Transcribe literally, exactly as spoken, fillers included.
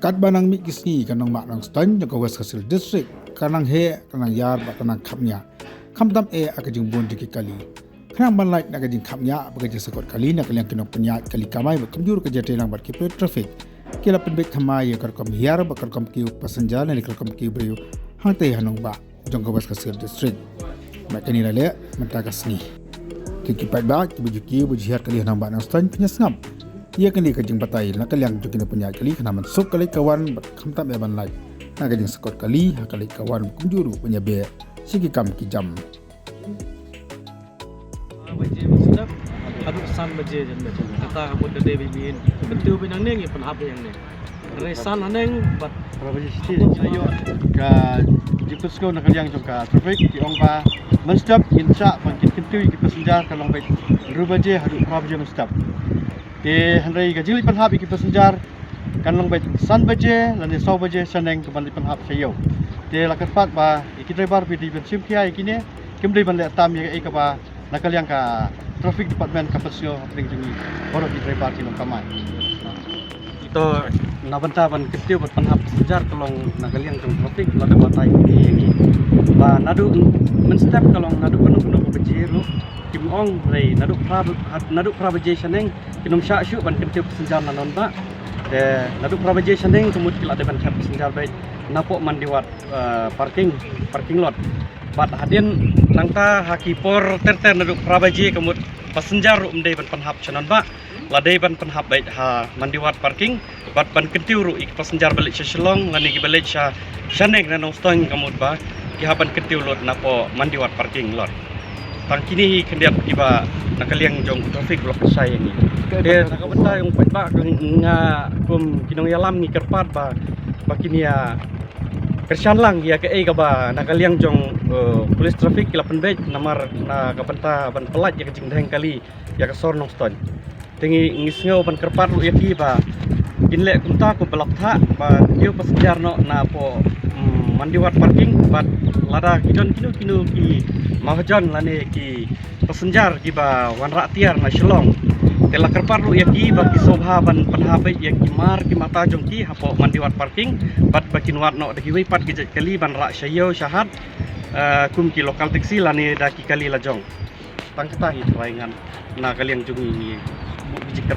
Katba nang mih ki sngi ka nongbah Nongstoiñ jong ka West Khasi Hills District ka nang heh, ka nang ïar bad ka nang khapngiah. Khamtam eh ha ka jingbun jong ki kali. Khnang ban lait na ka jingkhapngiah bad ka jingsekot kali na ka liang ki nongpynïaid kali kamai bad kumjuh ruh ka jingïatreilang bad ki pulit traffic, ki la pynbeit thymmai ïa ka rukom hiar bad ka rukom kiew passenger ne ka rukom kiew briew hangtei ha nongbah jong ka West Khasi Hills District. Bad kane la leh mynta ka sngi. Te ki paidbah kiba ju kiew ba ju hiar kali ha nongbah Nongstoiñ, phin ïa sngap ïa kane ka jingbatai na ka liang jong ki nongpynïaid kali khnang ban suk ka leit ka wan bad khamtam eh ban lait na ka jingsekot kali ha ka leit ka wan, kumjuh ruh ban ïabeh sha ki kam ki jam. Phra baje mynstep haduh san baje janmiet. Kata ka mut ka dei ba miet. Kyntiew ba nang neng ïa pynhap ïa neng. Hynrei san haneng bad phra baje shisha ïoh ka jingpynsngew na ka liang jong ka traffic, ki ong ba mynstep ngin shah ban kin kyntiew ïa ki passenger ka long beit hynriew baje haduh phra baje mynstep. Te hynrei ka jingleit pynhap ïa ki passenger kan long beit san baje lane saw baje shaneng ka ban leit pynhap sha ïew. Te la kyrpad ba ïa ki driver ba dei ban shim khia ïa kine, kim dei ban leh tam ïa kaei kaba na ka liang ka traffic department ka pynsngew hapdeng jong ngi baroh ki driver ki nongkamai. To, na bynta ban kyntiew ban pynhap passenger ka long na ka liang jong traffic la dep batai ïa ngi ba naduh mynstep ka long naduh kano kano ka baje ruh kim ong, hynrei naduh phra, naduh phra baje shaneng kin ym shah shuh ban kyntiew passenger na nongbah. Te naduh phra baje shaneng ka mut ki la dei ban thep passenger beit napoh Mandiwat, eh, parking, parking lot. Bad hadien nangta ha ki por ter ter naduh phra baje ka mut passenger ruh ym dei ban pynhap sha nongbah, la dei ban pynhap beit ha Mandiwat parking. Bad ban kyntiew ruh ïa ki passenger ba leit sha Shillong lane kiba leit sha shaneng na Nongstoiñ ka mut ba ki hap ban kyntiew lut napoh Mandiwat parking lot. Tang kine hi khyndiat kiba na ka liang jong u traffic ba la pynshai ïa ngi. Te na ka bynta jong u paidbah, nga kum ki nongïalam ngi kyrpad ba, ba kin ïa kyrshan lang ïa kaei kaba na ka liang jong, eh, police traffic ki la pynbeit namar na ka bynta ban pyllait ïa ka jingdheng kali ïa ka sor Nongstoiñ. Te ngi, ngi sngew ban kyrpad ruh ïa ki ba kin leh kumta kum ba la bthah, ba kiew passenger noh napoh, mm, Mandiwat parking, bad lada ki don kino kino ki mahajon lane ki passenger kiba wanrah tiar na Shillong, te la kyrpad ruh ïa ki ba ki sngewbha ban pynhap beit ïa ki mar ki mata jong ki hapoh Mandiwat parking, bad ba kin wad noh da kiwei pat ki jait kali ban rah sha ïew sha hat, eh, kum ki local taxi lane da ki kali lajong. Tang kata hi trai ngan na ka liang jong ngi, ngi buh ki jingkyrpad.